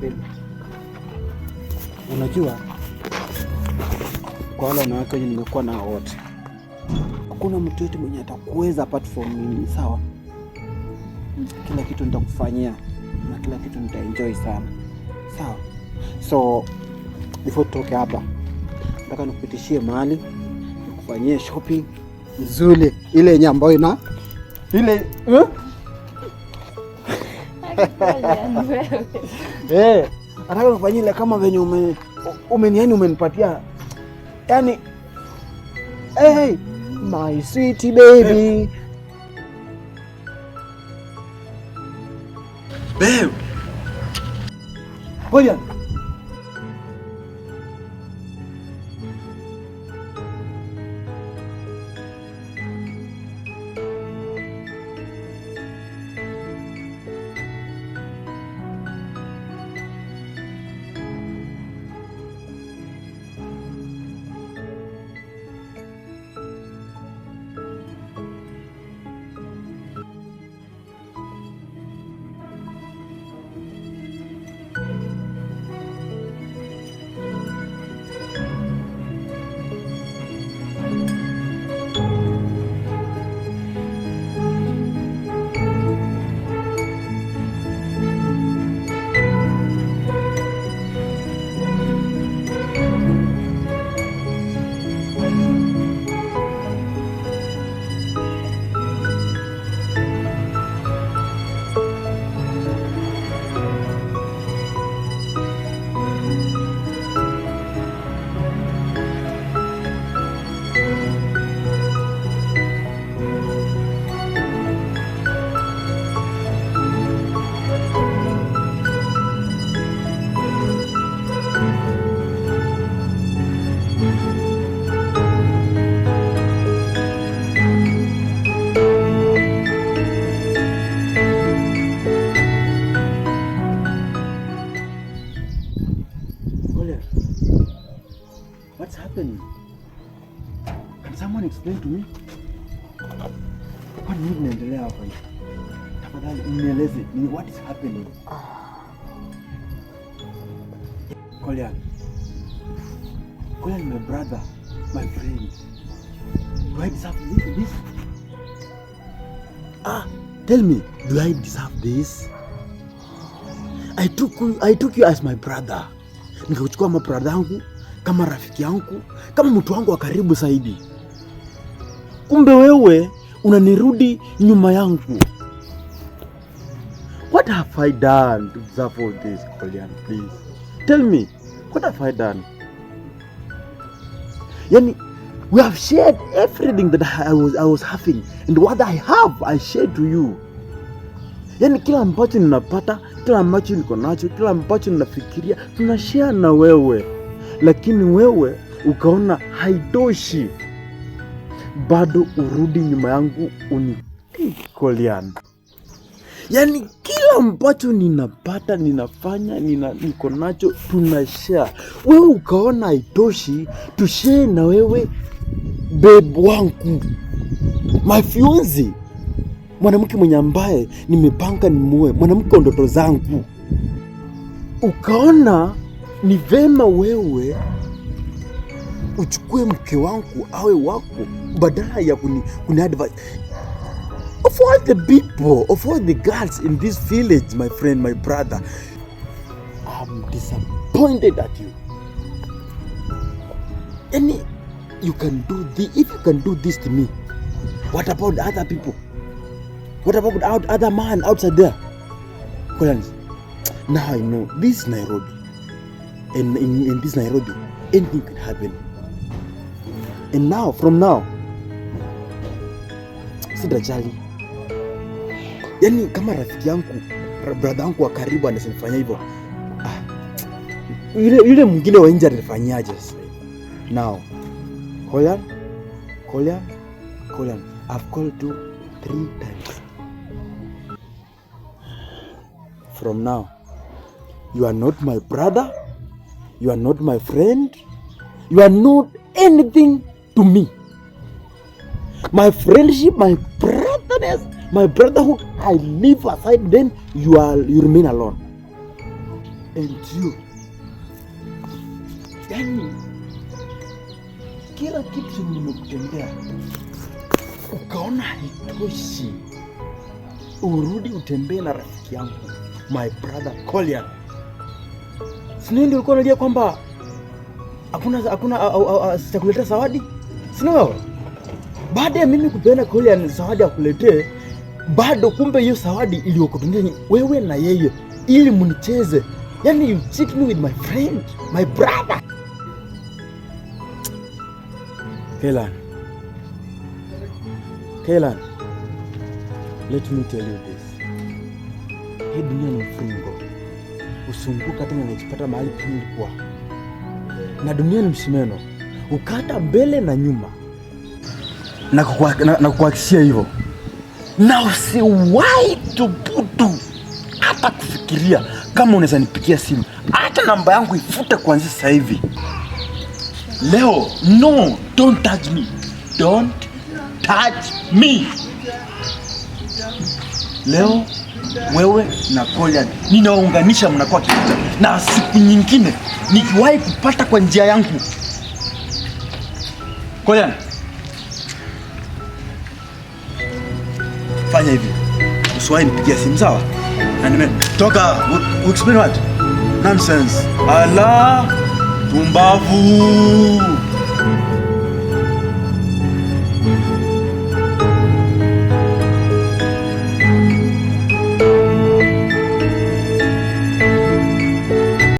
Babe, unajua kwa wale wanawake wenye nimekuwa nao wote, hakuna mtu yote mwenye atakuweza apart from mimi, sawa? Kila kitu nitakufanyia na kila kitu nitaenjoy sana, sawa? So before tutoke hapa, nataka nikupitishie mahali nikufanyie shopping nzuri, ile yenye ambayo ina ile, eh? Eh, nataka nikufanyie ile kama venye yani umenipatia, yani, hey, my sweet baby. Babe. Ngoja. Ngoja. What's happening? Can someone explain to me? Kwa nini inaendelea hapa hivi? Tafadhali mnieleze ni what is happening. Kolian. Kolian, my brother, my friend. Do I deserve this? Ah, tell me, do I deserve this? I took you as my brother. Nikakuchukua kama brother yangu, kama rafiki yangu, kama mtu wangu wa karibu zaidi. Kumbe wewe unanirudi nyuma yangu. What have I done to deserve all this, Kolian? Please tell me, what have I done? Yani, we have shared everything that I was having, and what I have I shared to you. Yani kila ambacho ninapata, kila ambacho niko nacho, kila ambacho ninafikiria tunashare na wewe, lakini wewe ukaona haitoshi, bado urudi nyuma yangu uni Kolian. Yani kila ambacho ninapata, ninafanya, niko nacho tunashare. Wewe ukaona haitoshi, tushare na wewe babe wangu, my fiancé, mwanamke mwenye ambaye nimepanga nimuoe, mwanamke wa ndoto zangu. Ukaona ni vema wewe uchukue mke wangu awe wako badala ya kuni advise. Of all the people, of all the girls in this village, my friend, my brother, I'm disappointed at you. Any, you can do this, if you can do this to me, what about other people? What about other man outside there? Collins, now I know this is Nairobi. And in this Nairobi, anything can happen. And now, from now, sitajali. Yani kama rafiki yangu, brother yangu wa karibu ananifanyia hivyo, ah, yule mwingine wa nje atanifanyaje sasa? Now, Kolian, Kolian, Kolian, I've called you three times. From now, you are not my brother, you are not my friend, you are not anything to me. My friendship, my brotherness, my brotherhood I leave aside, then you remain alone. And you, yani kila kitu chenye nimekutendea ukaona haitoshi, urudi utembee na rafiki yangu, my brother Colian. Si ndio ulikuwa unalia kwamba hakuna sitakuletea zawadi, si wewe? Baada ya mimi kupeana Colian zawadi akuletee, bado kumbe hiyo zawadi iliyokutumia wewe na yeye ili mnicheze. Yani you cheat me with my friend, my brother. Kelan, Kelan, let me tell you this. Hii dunia ni mfringo, usunguka tena unajipata mahali penye ulikuwa, na dunia ni msumeno, ukata mbele na nyuma, na kukuhakikishia hivyo, na usiwahi thubutu hata kufikiria kama unaweza nipigia simu, hata namba yangu ifute kuanzia sasa hivi. Leo, no, don't touch me, don't touch me. Leo wewe na Colian ninaunganisha, mnakuwa kitu, na siku nyingine nikiwahi kupata kwa njia yangu, Colian, fanya hivi, usiwahi nipigia simu, sawa? Na nime toka, explain what nonsense. Ala, pumbavu.